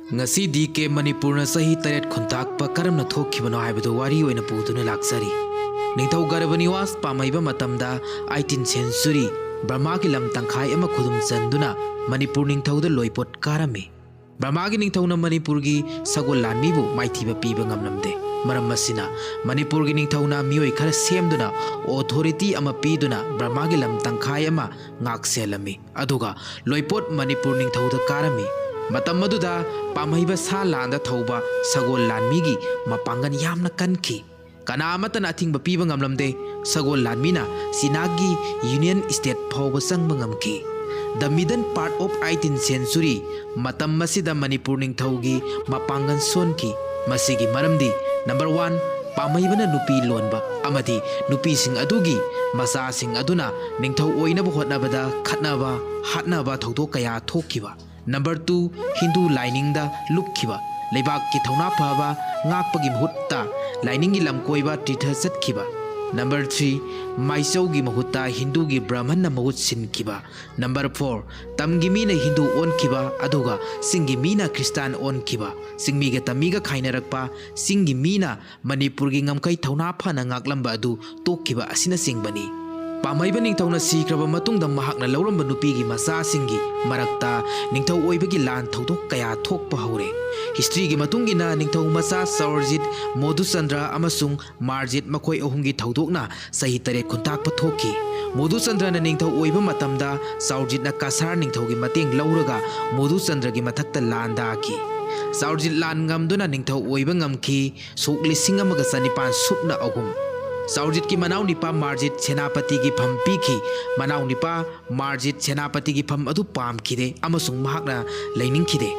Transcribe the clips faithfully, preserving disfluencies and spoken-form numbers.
ꯉꯁꯤꯗꯤ ꯀꯦ ꯃꯅꯤꯄꯨꯔꯅ ꯆꯍꯤ ꯇꯔꯦꯠ ꯈꯨꯟꯇꯥꯛꯄ ꯀꯔꯝꯅ ꯊꯣꯛꯈꯤꯕꯅꯣ ꯍꯥꯏꯕꯗꯨ ꯋꯥꯔꯤ ꯑꯣꯏꯅ ꯄꯨꯗꯨꯅ ꯂꯥꯛꯆꯔꯤ꯫ ꯅꯤꯡꯊꯧ ꯒꯔꯚꯅꯤꯋꯥꯁ ꯄꯥꯝꯍꯩꯕ ꯃꯇꯝꯗ eighteenth century ꯕꯔꯃꯥꯒꯤ ꯂꯝ ꯇꯪꯈꯥꯏ ꯑꯃ ꯈꯨꯗꯨꯝ ꯆꯟꯗꯨꯅ ꯃꯅꯤꯄꯨꯔ ꯅꯤꯡꯊꯧꯗ ꯂꯣꯏꯄꯣꯠ ꯀꯥꯔꯝꯃꯤ꯫ ꯕꯔꯃꯥꯒꯤ ꯅꯤꯡꯊꯧꯅ ꯃꯅꯤꯄꯨꯔꯒꯤ ꯁꯒꯣꯜ ꯂꯥꯟꯃꯤꯕꯨ ꯃꯥꯏꯊꯤꯕ ꯄꯤꯕ ꯉꯝꯂꯝꯗꯦ꯫ ꯃꯔꯝ ꯑꯁꯤꯅ ꯃꯅꯤꯄꯨꯔꯒꯤ ꯅꯤꯡꯊꯧꯅ ꯃꯤꯑꯣꯏ ꯈꯔ ꯁꯦꯝꯗꯨꯅ authority ꯑꯃ ꯄꯤꯗꯨꯅ ꯕꯔꯃꯥꯒꯤ ꯂꯝ ꯇꯪꯈꯥꯏ ꯑꯃ ꯉꯥꯛꯁꯦꯜꯂꯝꯃꯤ꯫ ꯑꯗꯨꯒ ꯂꯣꯏꯄꯣꯠ ꯃꯅꯤꯄꯨꯔ ꯅꯤꯡꯊꯧꯗ ꯀꯥꯔꯝꯃꯤ꯫ ꯃꯇꯝ ꯑꯗꯨꯗ ꯄꯥꯝꯍꯩꯕ ꯁꯥ ꯂꯥꯟꯗ ꯊꯧꯕ ꯁꯒꯣꯜ ꯂꯥꯟꯃꯤꯒꯤ ꯃꯄꯥꯡꯒꯜ ꯌꯥꯝꯅ ꯀꯟꯈꯤ꯫ ꯀꯅꯥ ꯑꯃꯠꯇꯅ ꯑꯊꯤꯡꯕ ꯄꯤꯕ ꯉꯝꯂꯝꯗꯦ꯫ ꯁꯒꯣꯜ ꯂꯥꯟꯃꯤꯅ ꯆꯤꯅꯥꯒꯤ Union State ꯐꯥꯎꯕ ꯆꯪꯕ ꯉꯝꯈꯤ꯫ The middle part of eighteenth century ꯃꯇꯝ ꯑꯁꯤꯗ ꯃꯅꯤꯄꯨꯔ ꯅꯤꯡꯊꯧꯒꯤ ꯃꯄꯥꯡꯒꯜ ꯁꯣꯟꯈꯤ꯫ ꯃꯁꯤꯒꯤ ꯃꯔꯝꯗꯤ, number one, ꯄꯥꯝꯍꯩꯕꯅ ꯅꯨꯄꯤ ꯂꯣꯟꯕ ꯑꯃꯗꯤ ꯅꯨꯄꯤꯁꯤꯡ ꯑꯗꯨꯒꯤ ꯃꯆꯥꯁꯤꯡ ꯑꯗꯨꯅ ꯅꯤꯡꯊꯧ ꯑꯣꯏꯅꯕ ꯍꯣꯠꯅꯕꯗ ꯈꯠꯅꯕ, ꯍꯥꯠꯅꯕ ꯊꯧꯗꯣꯛ ꯀꯌꯥ ꯊꯣꯛꯈꯤꯕ꯫ Number two, Hindu ꯂꯥꯏꯅꯤꯡꯗ ꯂꯨꯞꯈꯤꯕ꯫ ꯂꯩꯕꯥꯛꯀꯤ ꯊꯧꯅꯥ ꯐꯕ ꯉꯥꯛꯄꯒꯤ ꯃꯍꯨꯠꯇ ꯂꯥꯏꯅꯤꯡꯒꯤ ꯂꯝꯀꯣꯏꯕ ꯇꯤꯔꯊ ꯆꯠꯈꯤꯕ꯫ Number three, ꯃꯥꯏꯆꯧꯒꯤ ꯃꯍꯨꯠꯇ ꯍꯤꯟꯗꯨꯒꯤ ꯕ꯭ꯔꯥꯍꯃꯟꯅ ꯃꯍꯨꯠ ꯁꯤꯟꯈꯤꯕ꯫ Number four, ꯇꯝꯒꯤ ꯃꯤꯅ ꯍꯤꯟꯗꯨ ꯑꯣꯟꯈꯤꯕ, ꯑꯗꯨꯒ ꯆꯤꯡꯒꯤ ꯃꯤꯅ ꯈ꯭ꯔꯤꯁꯇꯥꯟ ꯑꯣꯟꯈꯤꯕ꯫ ꯆꯤꯡꯃꯤꯒ ꯇꯝꯃꯤꯒ ꯈꯥꯏꯅꯔꯛꯄ, ꯆꯤꯡꯒꯤ ꯃꯤꯅ ꯃꯅꯤꯄꯨꯔꯒꯤ ꯉꯝꯈꯩ ꯊꯧꯅꯥ ꯐꯅ ꯉꯥꯛꯂꯝꯕ ꯑꯗꯨ ꯇꯣꯛꯈꯤꯕ ꯑꯁꯤꯅꯆꯤꯡꯕꯅꯤ꯫ ꯄꯥꯝꯍꯩꯕ ꯅꯤꯡꯊꯧꯅ ꯁꯤꯈ꯭ꯔꯕ ꯃꯇꯨꯡꯗ ꯃꯍꯥꯛꯅ ꯂꯧꯔꯝꯕ ꯅꯨꯄꯤꯒꯤ ꯃꯆꯥꯁꯤꯡꯒꯤ ꯃꯔꯛꯇ ꯅꯤꯡꯊꯧ ꯑꯣꯏꯕꯒꯤ ꯂꯥꯟ ꯊꯧꯗꯣꯛ ꯀꯌꯥ ꯊꯣꯛꯄ ꯍꯧꯔꯦ꯫ Historyꯒꯤ ꯃꯇꯨꯡ ꯏꯟꯅ ꯅꯤꯡꯊꯧ ꯃꯆꯥ ꯆꯥꯎꯔꯖꯤꯠ, ꯃꯣꯗꯨꯆꯟꯗ꯭ꯔ ꯑꯃꯁꯨꯡ ꯃꯥꯔꯖꯤꯠ ꯃꯈꯣꯏ ꯑꯍꯨꯝꯒꯤ ꯊꯧꯗꯣꯛꯅ ꯆꯍꯤ ꯇꯔꯦꯠ ꯈꯨꯟꯇꯥꯛꯄ ꯊꯣꯛꯈꯤ꯫ ꯃꯣꯗꯨꯆꯟꯗ꯭ꯔꯅ ꯅꯤꯡꯊꯧ ꯑꯣꯏꯕ ꯃꯇꯝꯗ ꯆꯥꯎꯔꯖꯤꯠꯅ ꯀꯁꯥꯔ ꯅꯤꯡꯊꯧꯒꯤ ꯃꯇꯦꯡ ꯂꯧꯔꯒ ꯃꯣꯗꯨꯆꯟꯗ꯭ꯔꯒꯤ ꯃꯊꯛꯇ ꯂꯥꯟ ꯗꯥꯈꯤ꯫ ꯆꯥꯎꯔꯖꯤꯠ ꯂꯥꯟ ꯉꯝꯗꯨꯅ ꯅꯤꯡꯊꯧ ꯑꯣꯏꯕ ꯉꯝꯈꯤ꯫ ꯁꯣꯛ ꯂꯤꯁꯤꯡ ꯑꯃꯒ ꯆꯅꯤꯄꯥꯟ ꯁꯨꯞꯅ ꯑꯍꯨꯝ꯫ ꯆꯥꯎꯔꯖꯤꯠꯀꯤ ꯃꯅꯥꯎ ꯅꯤꯄꯥ ꯃꯥꯔꯖꯤꯠ ꯁꯦꯅꯥꯄꯇꯤꯒꯤ ꯐꯝ ꯄꯤꯈꯤ꯫ ꯃꯅꯥꯎ ꯅꯤꯄꯥ ꯃꯥꯔꯖꯤꯠ ꯁꯦꯅꯥꯄꯇꯤꯒꯤ ꯐꯝ ꯑꯗꯨ ꯄꯥꯝꯈꯤꯗꯦ ꯑꯃꯁꯨꯡ ꯃꯍꯥꯛꯅ ꯂꯩꯅꯤꯡꯈꯤꯗꯦ꯫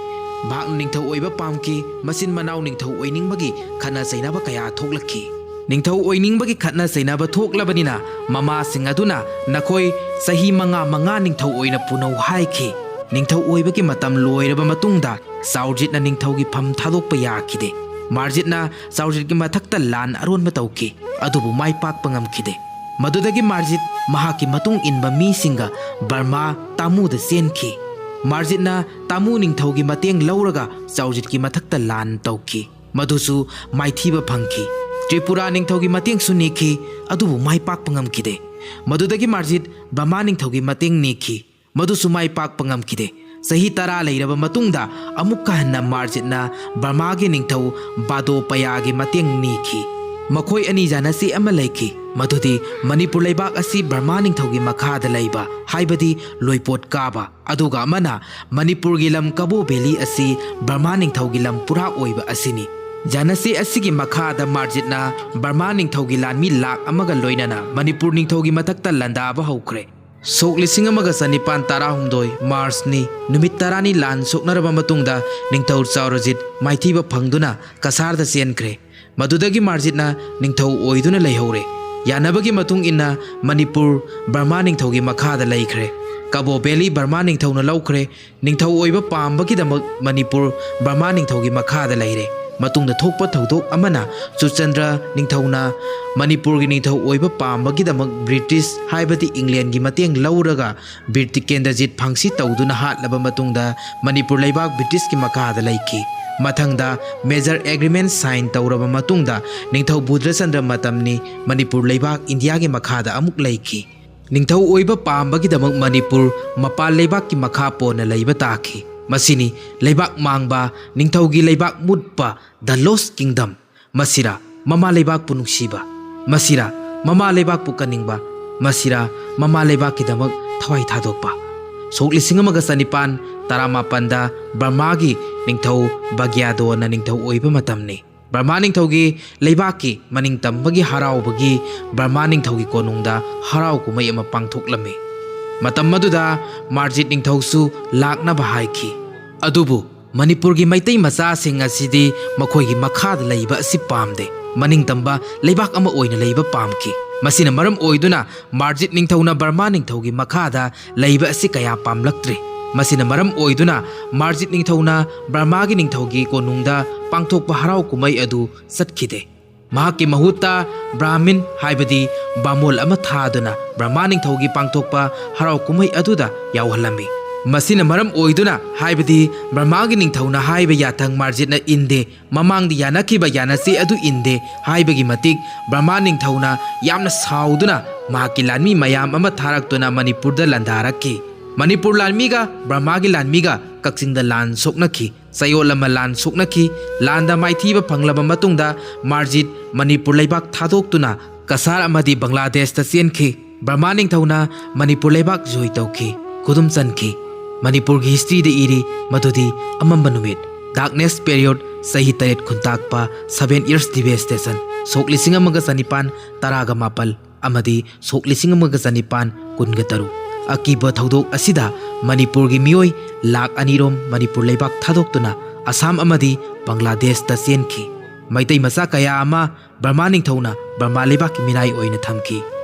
ꯃꯍꯥꯛꯅ ꯅꯤꯡꯊꯧ ꯑꯣꯏꯕ ꯄꯥꯝꯈꯤ꯫ ꯃꯆꯤꯟ ꯃꯅꯥꯎ ꯅꯤꯡꯊꯧ ꯑꯣꯏꯅꯤꯡꯕꯒꯤ ꯈꯠꯅ ꯆꯩꯅꯕ ꯀꯌꯥ ꯊꯣꯛꯂꯛꯈꯤ꯫ ꯅꯤꯡꯊꯧ ꯑꯣꯏꯅꯤꯡꯕꯒꯤ ꯈꯠꯅ ꯆꯩꯅꯕ ꯊꯣꯛꯂꯕꯅꯤꯅ ꯃꯃꯥꯁꯤꯡ ꯑꯗꯨꯅ ꯅꯈꯣꯏ ꯆꯍꯤ ꯃꯉꯥ ꯃꯉꯥ ꯅꯤꯡꯊꯧ ꯑꯣꯏꯅ ꯄꯨꯅꯧ ꯍꯥꯏꯈꯤ꯫ ꯅꯤꯡꯊꯧ ꯑꯣꯏꯕꯒꯤ ꯃꯇꯝ ꯂꯣꯏꯔꯕ ꯃꯇꯨꯡꯗ ꯆꯥꯎꯔꯖꯤꯠꯅ ꯅꯤꯡꯊꯧꯒꯤ ꯐꯝ ꯊꯥꯗꯣꯛꯄ ꯌꯥꯈꯤꯗꯦ꯫ ꯃꯥꯔꯖꯤꯠꯅ ꯆꯥꯎꯔꯖꯤꯠꯀꯤ ꯃꯊꯛꯇ ꯂꯥꯟ ꯑꯔꯣꯟꯕ ꯇꯧꯈꯤ, ꯑꯗꯨꯕꯨ ꯃꯥꯏ ꯄꯥꯛꯄ ꯉꯝꯈꯤꯗꯦ꯫ ꯃꯗꯨꯗꯒꯤ ꯃꯥꯔꯖꯤꯠ ꯃꯍꯥꯛꯀꯤ ꯃꯇꯨꯡ ꯏꯟꯕ ꯃꯤꯁꯤꯡꯒ ꯕꯔꯃꯥ ꯇꯥꯃꯨꯗ ꯆꯦꯟꯈꯤ꯫ ꯃꯥꯔꯖꯤꯠꯅ ꯇꯥꯃꯨ ꯅꯤꯡꯊꯧꯒꯤ ꯃꯇꯦꯡ ꯂꯧꯔꯒ ꯆꯥꯎꯔꯖꯤꯠꯀꯤ ꯃꯊꯛꯇ ꯂꯥꯟ ꯇꯧꯈꯤ꯫ ꯃꯗꯨꯁꯨ ꯃꯥꯏꯊꯤꯕ ꯐꯪꯈꯤ꯫ ꯇ꯭ꯔꯤꯄꯨꯔꯥ ꯅꯤꯡꯊꯧꯒꯤ ꯃꯇꯦꯡꯁꯨ ꯅꯤꯈꯤ, ꯑꯗꯨꯕꯨ ꯃꯥꯏ ꯄꯥꯛꯄ ꯉꯝꯈꯤꯗꯦ꯫ ꯃꯗꯨꯗꯒꯤ ꯃꯥꯔꯖꯤꯠ ꯕꯔꯃꯥ ꯅꯤꯡꯊꯧꯒꯤ ꯃꯇꯦꯡ ꯅꯤꯈꯤ꯫ ꯃꯗꯨꯁꯨ ꯃꯥꯏ ꯄꯥꯛꯄ ꯉꯝꯈꯤꯗꯦ꯫ ꯆꯍꯤ ꯇꯔꯥ ꯂꯩꯔꯕ ꯃꯇꯨꯡꯗ ꯑꯃꯨꯛꯀ ꯍꯟꯅ ꯃꯥꯔꯖꯤꯠꯅ ꯕꯔꯃꯥꯒꯤ ꯅꯤꯡꯊꯧ ꯕꯥꯗꯣꯄꯌꯥꯒꯤ ꯃꯇꯦꯡ ꯅꯤꯈꯤ꯫ ꯃꯈꯣꯏ ꯑꯅꯤ ꯌꯥꯅꯆꯦ ꯑꯃ ꯂꯩꯈꯤ, ꯃꯗꯨꯗꯤ ꯃꯅꯤꯄꯨꯔ ꯂꯩꯕꯥꯛ ꯑꯁꯤ ꯕꯔꯃꯥ ꯅꯤꯡꯊꯧꯒꯤ ꯃꯈꯥꯗ ꯂꯩꯕ, ꯍꯥꯏꯕꯗꯤ ꯂꯣꯏꯄꯣꯠ ꯀꯥꯕ, ꯑꯗꯨꯒ ꯑꯃꯅ ꯃꯅꯤꯄꯨꯔꯒꯤ ꯂꯝ ꯀꯕꯣ ꯚꯦꯂꯤ ꯑꯁꯤ ꯕꯔꯃꯥ ꯅꯤꯡꯊꯧꯒꯤ ꯂꯝ ꯄꯨꯔꯥ ꯑꯣꯏꯕ ꯑꯁꯤꯅꯤ꯫ ꯌꯥꯅꯆꯦ ꯑꯁꯤꯒꯤ ꯃꯈꯥꯗ ꯃꯥꯔꯖꯤꯠꯅ ꯕꯔꯃꯥ ꯅꯤꯡꯊꯧꯒꯤ ꯂꯥꯟꯃꯤ ꯂꯥꯈ ꯑꯃꯒ ꯂꯣꯏꯅꯅ ꯃꯅꯤꯄꯨꯔ ꯅꯤꯡꯊꯧꯒꯤ ꯃꯊꯛꯇ ꯂꯥꯟꯗꯥꯕ ꯍꯧꯈ꯭ꯔꯦ꯫ ꯁꯣꯛ ꯂꯤꯁꯤꯡ ꯑꯃꯒ ꯆꯅꯤꯄꯥꯟ ꯇꯔꯥꯍꯨꯝꯗꯣꯏ ꯃꯥꯔꯆꯅꯤ, ꯅꯨꯃꯤꯠ ꯇꯔꯥꯅꯤ ꯂꯥꯟ ꯁꯣꯛꯅꯔꯕ ꯃꯇꯨꯡꯗ ꯅꯤꯡꯊꯧ ꯆꯥꯎꯔꯖꯤꯠ ꯃꯥꯏꯊꯤꯕ ꯐꯪꯗꯨꯅ ꯀꯁꯥꯔꯗ ꯆꯦꯟꯈ꯭ꯔꯦ꯫ ꯃꯗꯨꯗꯒꯤ ꯃꯥꯔꯖꯤꯠꯅ ꯅꯤꯡꯊꯧ ꯑꯣꯏꯗꯨꯅ ꯂꯩꯍꯧꯔꯦ꯫ ꯌꯥꯅꯕꯒꯤ ꯃꯇꯨꯡ ꯏꯟꯅ ꯃꯅꯤꯄꯨꯔ ꯕꯔꯃꯥ ꯅꯤꯡꯊꯧꯒꯤ ꯃꯈꯥꯗ ꯂꯩꯈ꯭ꯔꯦ꯫ ꯀꯕꯣ ꯚꯦꯂꯤ ꯕꯔꯃꯥ ꯅꯤꯡꯊꯧꯅ ꯂꯧꯈ꯭ꯔꯦ꯫ ꯅꯤꯡꯊꯧ ꯑꯣꯏꯕ ꯄꯥꯝꯕꯒꯤꯗꯃꯛ ꯃꯅꯤꯄꯨꯔ ꯕꯔꯃꯥ ꯅꯤꯡꯊꯧꯒꯤ ꯃꯈꯥꯗ ꯂꯩꯔꯦ꯫ ꯃꯇꯨꯡꯗ ꯊꯣꯛꯄ ꯊꯧꯗꯣꯛ ꯑꯃꯅ ꯆꯨꯔꯆꯟꯗ꯭ꯔ ꯅꯤꯡꯊꯧꯅ ꯃꯅꯤꯄꯨꯔꯒꯤ ꯅꯤꯡꯊꯧ ꯑꯣꯏꯕ ꯄꯥꯝꯕꯒꯤꯗꯃꯛ ꯕ꯭ꯔꯤꯇꯤꯁ, ꯍꯥꯏꯕꯗꯤ ꯏꯪꯂꯦꯟꯒꯤ ꯃꯇꯦꯡ ꯂꯧꯔꯒ ꯕꯤꯔ ꯇꯤꯀꯦꯟꯗ꯭ꯔꯖꯤꯠ ꯐꯥꯡꯁꯤ ꯇꯧꯗꯨꯅ ꯍꯥꯠꯂꯕ ꯃꯇꯨꯡꯗ ꯃꯅꯤꯄꯨꯔ ꯂꯩꯕꯥꯛ ꯕ꯭ꯔꯤꯇꯤꯁꯀꯤ ꯃꯈꯥꯗ ꯂꯩꯈꯤ꯫ ꯃꯊꯪꯗ ꯃꯦꯖꯔ ꯑꯦꯒ꯭ꯔꯤꯃꯦꯟ ꯁꯥꯏꯟ ꯇꯧꯔꯕ ꯃꯇꯨꯡꯗ ꯅꯤꯡꯊꯧ ꯕꯨꯙꯆꯟꯗ꯭ꯔ ꯃꯇꯝꯅꯤ ꯃꯅꯤꯄꯨꯔ ꯂꯩꯕꯥꯛ ꯏꯟꯗꯤꯌꯥꯒꯤ ꯃꯈꯥꯗ ꯑꯃꯨꯛ ꯂꯩꯈꯤ꯫ ꯅꯤꯡꯊꯧ ꯑꯣꯏꯕ ꯄꯥꯝꯕꯒꯤꯗꯃꯛ ꯃꯅꯤꯄꯨꯔ ꯃꯄꯥꯟ ꯂꯩꯕꯥꯛꯀꯤ ꯃꯈꯥ ꯄꯣꯟꯅ ꯂꯩꯕ ꯇꯥꯈꯤ꯫ ꯃꯁꯤꯅꯤ ꯂꯩꯕꯥꯛ ꯃꯥꯡꯕ, ꯅꯤꯡꯊꯧꯒꯤ ꯂꯩꯕꯥꯛ ꯃꯨꯠꯄ, The Lost Kingdom꯫ ꯃꯁꯤꯔꯥ ꯃꯃꯥ ꯂꯩꯕꯥꯛꯄꯨ ꯅꯨꯡꯁꯤꯕ? ꯃꯁꯤꯔꯥ ꯃꯃꯥ ꯂꯩꯕꯥꯛꯄꯨ ꯀꯟꯅꯤꯡꯕ? ꯃꯁꯤꯔꯥ ꯃꯃꯥ ꯂꯩꯕꯥꯛꯀꯤꯗꯃꯛ ꯊꯋꯥꯏ ꯊꯥꯗꯣꯛꯄ? ꯁꯣꯛ ꯂꯤꯁꯤꯡ ꯑꯃꯒ ꯆꯅꯤꯄꯥꯟ ꯇꯔꯥꯃꯥꯄꯟꯗ ꯕꯔꯃꯥꯒꯤ ꯅꯤꯡꯊꯧ ꯚꯥꯒ꯭ꯌꯥꯗꯣꯅ ꯅꯤꯡꯊꯧ ꯑꯣꯏꯕ ꯃꯇꯝꯅꯤ꯫ ꯕꯔꯃꯥ ꯅꯤꯡꯊꯧꯒꯤ ꯂꯩꯕꯥꯛꯀꯤ ꯃꯅꯤꯡ ꯇꯝꯕꯒꯤ ꯍꯔꯥꯎꯕꯒꯤ ꯕꯔꯃꯥ ꯅꯤꯡꯊꯧꯒꯤ ꯀꯣꯅꯨꯡꯗ ꯍꯔꯥꯎ ꯀꯨꯝꯍꯩ ꯑꯃ ꯄꯥꯡꯊꯣꯛꯂꯝꯃꯤ꯫ ꯃꯇꯝ ꯑꯗꯨꯗ ꯃꯥꯔꯖꯤꯠ ꯅꯤꯡꯊꯧꯁꯨ ꯂꯥꯛꯅꯕ ꯍꯥꯏꯈꯤ꯫ ꯑꯗꯨꯕꯨ ꯃꯅꯤꯄꯨꯔꯒꯤ ꯃꯩꯇꯩ ꯃꯆꯥꯁꯤꯡ ꯑꯁꯤꯗꯤ ꯃꯈꯣꯏꯒꯤ ꯃꯈꯥꯗ ꯂꯩꯕ ꯑꯁꯤ ꯄꯥꯝꯗꯦ꯫ ꯃꯅꯤꯡ ꯇꯝꯕ ꯂꯩꯕꯥꯛ ꯑꯃ ꯑꯣꯏꯅ ꯂꯩꯕ ꯄꯥꯝꯈꯤ꯫ ꯃꯁꯤꯅ ꯃꯔꯝ ꯑꯣꯏꯗꯨꯅ ꯃꯥꯔꯖꯤꯠ ꯅꯤꯡꯊꯧꯅ ꯕꯔꯃꯥ ꯅꯤꯡꯊꯧꯒꯤ ꯃꯈꯥꯗ ꯂꯩꯕ ꯑꯁꯤ ꯀꯌꯥ ꯄꯥꯝꯂꯛꯇ꯭ꯔꯦ꯫ ꯃꯁꯤꯅ ꯃꯔꯝ ꯑꯣꯏꯗꯨꯅ ꯃꯥꯔꯖꯤꯠ ꯅꯤꯡꯊꯧꯅ ꯕꯔꯃꯥꯒꯤ ꯅꯤꯡꯊꯧꯒꯤ ꯀꯣꯅꯨꯡꯗ ꯄꯥꯡꯊꯣꯛꯄ ꯍꯔꯥꯎ ꯀꯨꯝꯍꯩ ꯑꯗꯨ ꯆꯠꯈꯤꯗꯦ꯫ ꯃꯍꯥꯛꯀꯤ ꯃꯍꯨꯠꯇ ꯕ꯭ꯔꯥꯍꯃꯤꯟ, ꯍꯥꯏꯕꯗꯤ ꯕꯥꯃꯣꯜ ꯑꯃ ꯊꯥꯗꯨꯅ ꯕꯔꯃꯥ ꯅꯤꯡꯊꯧꯒꯤ ꯄꯥꯡꯊꯣꯛꯄ ꯍꯔꯥꯎ ꯀꯨꯝꯍꯩ ꯑꯗꯨꯗ ꯌꯥꯎꯍꯜꯂꯝꯃꯤ꯫ ꯃꯁꯤꯅ ꯃꯔꯝ ꯑꯣꯏꯗꯨꯅ, ꯍꯥꯏꯕꯗꯤ ꯕꯔꯃꯥꯒꯤ ꯅꯤꯡꯊꯧꯅ ꯍꯥꯏꯕ ꯌꯥꯊꯪ ꯃꯥꯔꯖꯤꯠꯅ ꯏꯟꯗꯦ, ꯃꯃꯥꯡꯗ ꯌꯥꯅꯈꯤꯕ ꯌꯥꯅꯆꯦ ꯑꯗꯨ ꯏꯟꯗꯦ ꯍꯥꯏꯕꯒꯤ ꯃꯇꯤꯛ ꯕꯔꯃꯥ ꯅꯤꯡꯊꯧꯅ ꯌꯥꯝꯅ ꯁꯥꯎꯗꯨꯅ ꯃꯍꯥꯛꯀꯤ ꯂꯥꯟꯃꯤ ꯃꯌꯥꯝ ꯑꯃ ꯊꯥꯔꯛꯇꯨꯅ ꯃꯅꯤꯄꯨꯔꯗ ꯂꯥꯟꯗꯥꯔꯛꯈꯤ꯫ ꯃꯅꯤꯄꯨꯔ ꯂꯥꯟꯃꯤꯒ ꯕꯔꯃꯥꯒꯤ ꯂꯥꯟꯃꯤꯒ ꯀꯛꯆꯤꯡꯗ ꯂꯥꯟ ꯁꯣꯛꯅꯈꯤ꯫ ꯆꯌꯣꯜ ꯑꯃ ꯂꯥꯟ ꯁꯣꯛꯅꯈꯤ꯫ ꯂꯥꯟꯗ ꯃꯥꯏꯊꯤꯕ ꯐꯪꯂꯕ ꯃꯇꯨꯡꯗ ꯃꯥꯔꯖꯤꯠ ꯃꯅꯤꯄꯨꯔ ꯂꯩꯕꯥꯛ ꯊꯥꯗꯣꯛꯇꯨꯅ ꯀꯁꯥꯔ ꯑꯃꯗꯤ ꯕꯪꯒ꯭ꯂꯥꯗꯦꯁꯇ ꯆꯦꯟꯈꯤ꯫ ꯕꯔꯃꯥ ꯅꯤꯡꯊꯧꯅ ꯃꯅꯤꯄꯨꯔ ꯂꯩꯕꯥꯛ ꯖꯣꯏ ꯇꯧꯈꯤ, ꯈꯨꯗꯨꯝ ꯆꯟꯈꯤ꯫ ꯃꯅꯤꯄꯨꯔꯒꯤ ꯍꯤꯁꯇ꯭ꯔꯤꯗ ꯏꯔꯤ ꯃꯗꯨꯗꯤ ꯑꯃꯝꯕ ꯅꯨꯃꯤꯠ, ꯗꯥꯔꯛꯅꯦꯁ ꯄꯦꯔꯤꯌꯣꯗ, ꯆꯍꯤ ꯇꯔꯦꯠ ꯈꯨꯟꯇꯥꯛꯄ, ꯁꯚꯦꯟ ꯏꯌꯔꯁ ꯗꯤꯚꯦꯁꯇꯦꯁꯟ, ꯁꯣꯛ ꯂꯤꯁꯤꯡ ꯑꯃꯒ ꯆꯅꯤꯄꯥꯟ ꯇꯔꯥꯒ ꯃꯥꯄꯜ ꯑꯃꯗꯤ ꯁꯣꯛ ꯂꯤꯁꯤꯡ ꯑꯃꯒ ꯆꯅꯤꯄꯥꯟ ꯀꯨꯟꯒ ꯇꯔꯨꯛ꯫ ꯑꯀꯤꯕ ꯊꯧꯗꯣꯛ ꯑꯁꯤꯗ ꯃꯅꯤꯄꯨꯔꯒꯤ ꯃꯤꯑꯣꯏ ꯂꯥꯈ ꯑꯅꯤꯔꯣꯝ ꯃꯅꯤꯄꯨꯔ ꯂꯩꯕꯥꯛ ꯊꯥꯗꯣꯛꯇꯨꯅ ꯑꯁꯥꯝ ꯑꯃꯗꯤ ꯕꯪꯒ꯭ꯂꯥꯗꯦꯁꯇ ꯆꯦꯟꯈꯤ꯫ ꯃꯩꯇꯩ ꯃꯆꯥ ꯀꯌꯥ ꯑꯃ ꯕꯔꯃꯥ ꯅꯤꯡꯊꯧꯅ ꯕꯔꯃꯥ ꯂꯩꯕꯥꯛꯀꯤ ꯃꯤꯅꯥꯏ ꯑꯣꯏꯅ ꯊꯝꯈꯤ꯫